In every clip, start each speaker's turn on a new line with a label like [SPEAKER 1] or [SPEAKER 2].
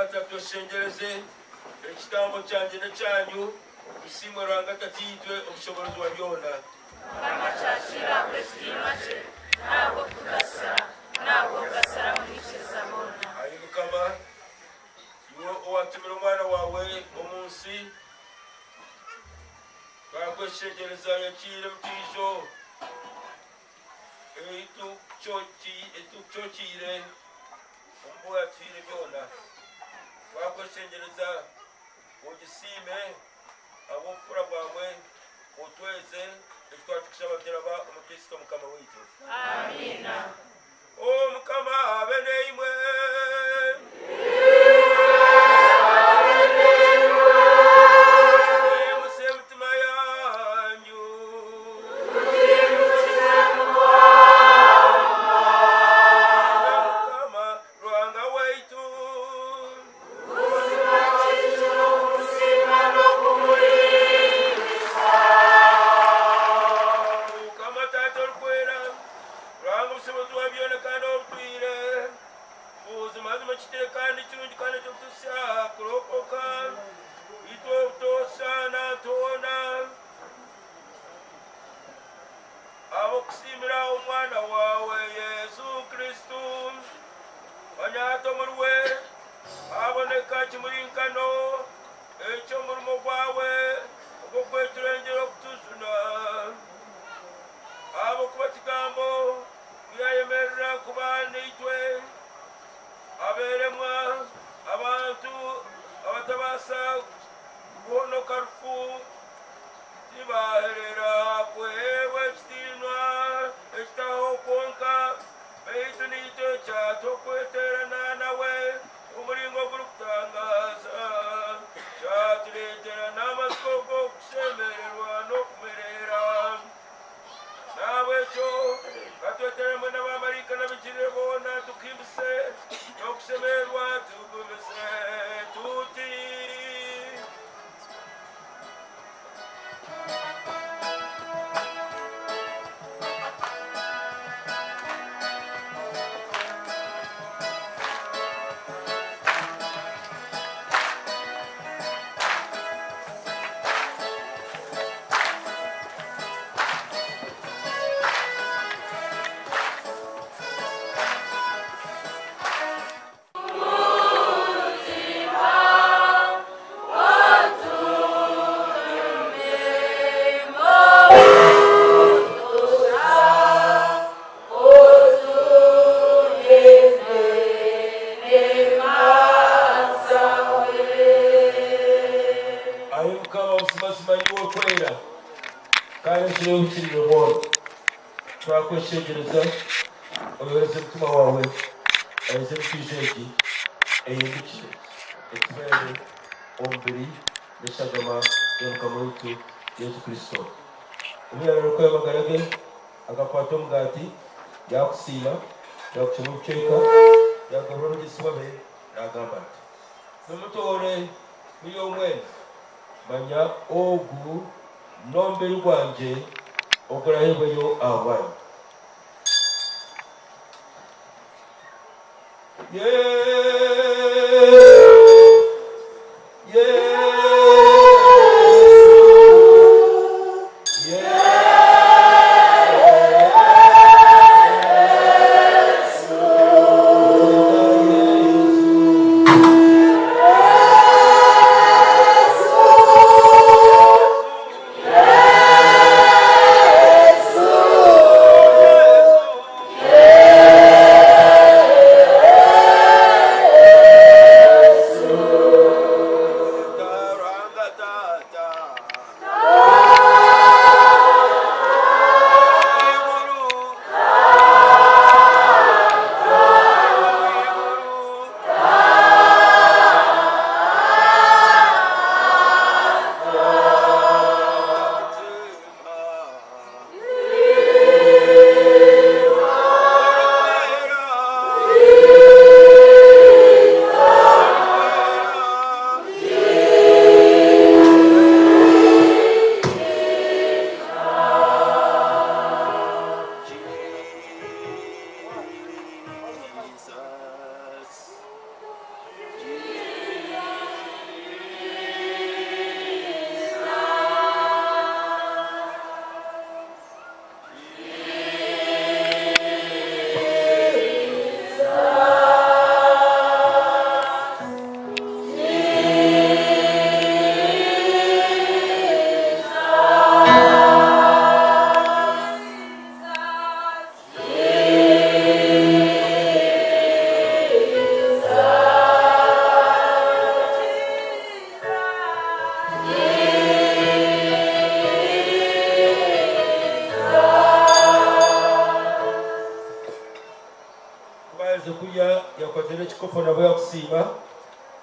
[SPEAKER 1] Taata tweshengyereze, ekitambo kyangye n'ekyanyu bisiimwe Ruhanga Tataitwe omushoboorozi wa byona.
[SPEAKER 2] Mukama akyakiire ahabw'ekitiinwa kye, n'ahabw'okutugasira, n'ahabw'okugasira abamwikiriza boona.
[SPEAKER 1] Ai Mukama, iwe owaatumire Omwana waawe omu nsi, twakweshengyereza yakiira emitoijo ei tukucookiire omu bi waatuhaire byona. Twakweshengyereza ogisiime ahabw'obufura bwawe, otweze eki twatukushaba turaba omu Kristo Mukama waitu.
[SPEAKER 2] Amiina.
[SPEAKER 1] Omukama abe naimwe. Mwimutsye emitima yanyu. Mukama Ruhanga waitu. Mukama Taata Orikwera, Ruhanga Omushobozi wa byona kandi ow'obutwire, buzimazima kitire kandi kirungi kandi eky'okutuhitsya aha kurokoka itwe obutoosha n'ahantu hoona, ahabw'okusiimira Omwana waawe Yesu Kristo. Manya hati omuriwe haaboneka kimurinkano eky'omurimo gwawe ogw'okweturengyera okutujuna. Ahabw'okuba Kigambo ku yaayemerera kuba naitwe, abeeremwa, abantu abatabaasa kuhonoka rufu, tibaaherera kuheebwa ekitiinwa ekitahwaho kwonka, beitu naitwe kyatuha okweteerana nawe omu muringo ogurikutangaaza, kyatureetera n'amatsiko g'okushemererwa n'okumereera. N'ahabw'ekyo ka tweteere hamwe na baamaraika n'abahikiriire boona tukuhimbise n'okushemererwa tugumize tuti. Ai Mukama, buzimazima niiwe orikwera, kandi okira obuhikiriire bwona. Twakweshengyereza oyohereze Mutima waawe aije emitoijo egi ehindukye etubeere omubiri n'eshagama ya Mukama waitu Yesu Kristo. Obu yaabaire arikuhayo amagara ge, akakwata omugaati, yaagusiima, yaagucwamu ebicweka, yaagabura abeegyesibwa be naagamba ati, Mumutoore murye mwena, manya ogu n'omubiri gwangye oguraheebweyo ahabwanyu.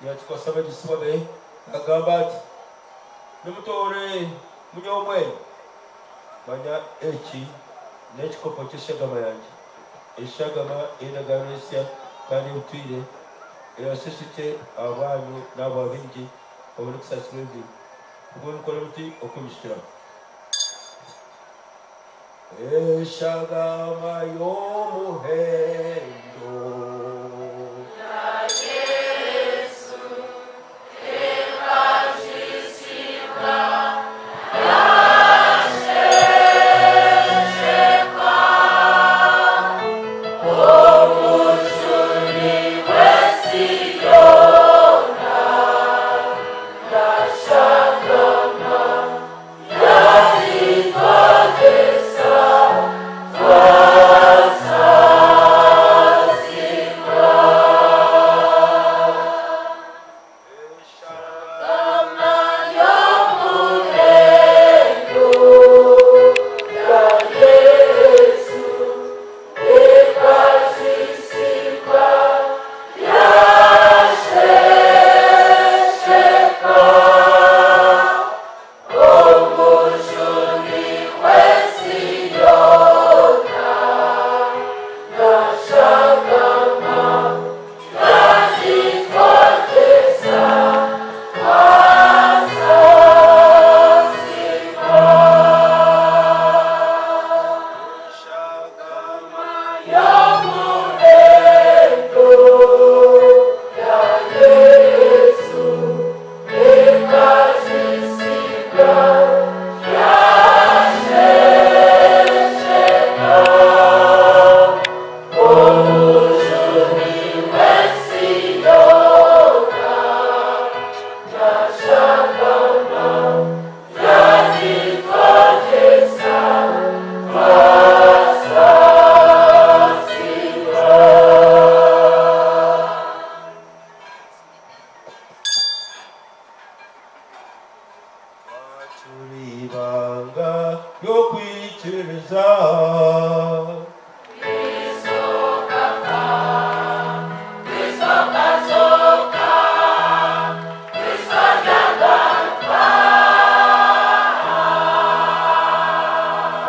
[SPEAKER 1] Yaakikwatsa abeegyesibwa be, naagamba ati, Nimutoore munyweho mwena. Manya eki n'ekikopo ky'eshagama yangye, eshagama ey'endagaano ensya kandi ey'obutwire, eraasheeshekye ahabwanyu n'ahabwa baingi, babone kusaasirwa ebibi. Obwo mukore muti okunyijukiraho. Eshagama y'omuhendo. Turi ibanga ry'okwikiriza.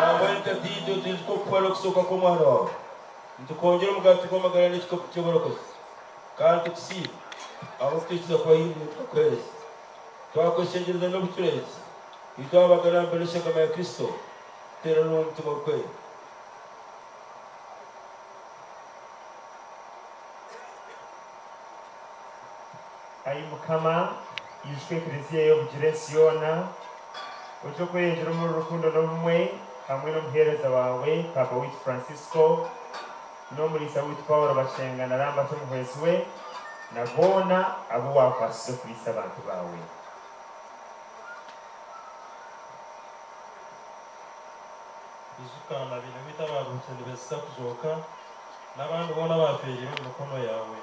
[SPEAKER 1] Nambwenu Tataitwe, twijuke okufa n'okusooka kw'Omwana waawe, nitukwongyera omugaati gw'amagara n'ekikopo ky'oburokozi, kandi tukusiime ahabw'okutwikiriza kuba haihi naiwe tukakuheereza. Twakweshengyereza n'obucureezi, itwe abagana mbere eshagama ya Kristo, tuteeranwe omu Mutima Orikwera.
[SPEAKER 3] Ai Mukama, ijuka Eklezia ey'obugira ensi yoona, ogye okweyongyera omuri rukundo n'obumwe hamwe n'omuheereza waawe Paapa waitu Fransisko, n'omuriisa waitu Paulo Bakyenga na Lambert omuhwezi we, na boona abu waakwasize okuriisa abantu baawe.
[SPEAKER 4] Ijuka na beene waitu abaaruhukire nibeesiga kuzooka, n'abandi boona abaafeereire omu mikono yaawe.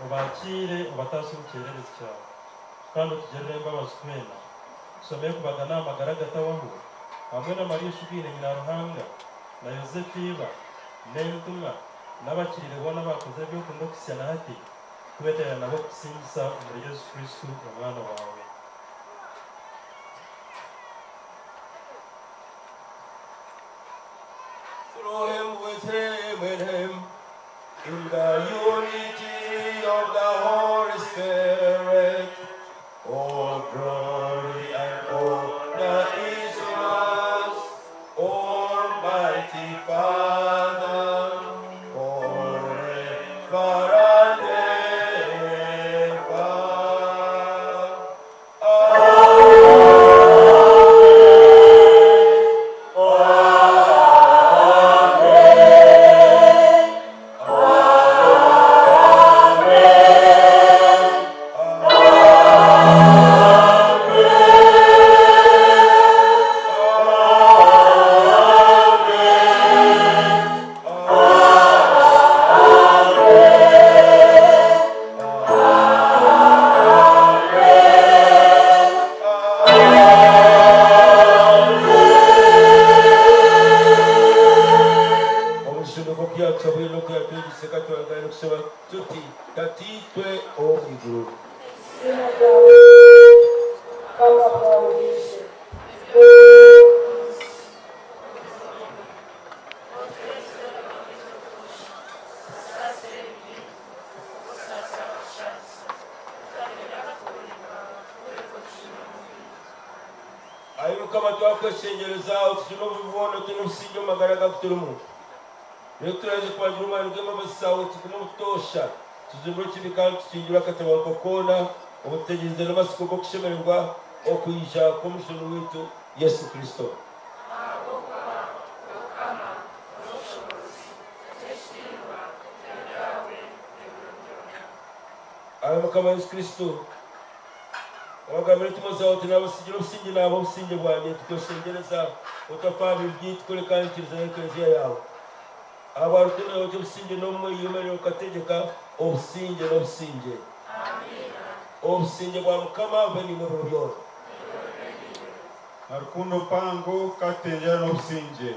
[SPEAKER 4] Obaakiire, obataasye omu kyererezi kyawe, kandi otugirire embabazi twena, tushemere kubagana aha magara agatahwaho, hamwe na Mariya oshugaine nyina Ruhanga, na Yosefu iba, n'entumwa, n'abakiriire boona abaakozire eby'okunda okuhitsya na hati, tweterera nabo kukusingisa omuri Yesu Kristo Omwana waawe.
[SPEAKER 1] Through him, with him, in him, in the unity of the Holy Spirit, all glory and honor is yours, Almighty Father, forever and ever.
[SPEAKER 5] Eiziina ryawe Obukama bwawe bwije.
[SPEAKER 1] Ai Mukama twakweshengyereza otujune obubi bwona ote n'obusingye omu magara agu turimu. Reero turaije kwangira omu maani g'embabazi zaawe tugume obutoosha tujunirwe ekibi kandi tukingirwe akatabanguko koona obu tutegyereize n'amatsiko g'okushemererwa okwija kw'Omujuni waitu Yesu Kristo. Ai Mukama Yesu Kristo, owagambire entumwa zaawe oti, Naabatsigira obusingye, naabaha obusingye bwangye, tukweshengyereza otafa aha bibi byaitu, kureka ikiriza n'Eklezia yaawe. Ahabwa rukundo yaawe ogye obusingye n'obumwe, yemerera okategyeka obusingye n'obusingye. Obusingye bwa Mukama bube naimwe ebiro byona.
[SPEAKER 6] Na rukundo mpango ka tutengyerane obusingye.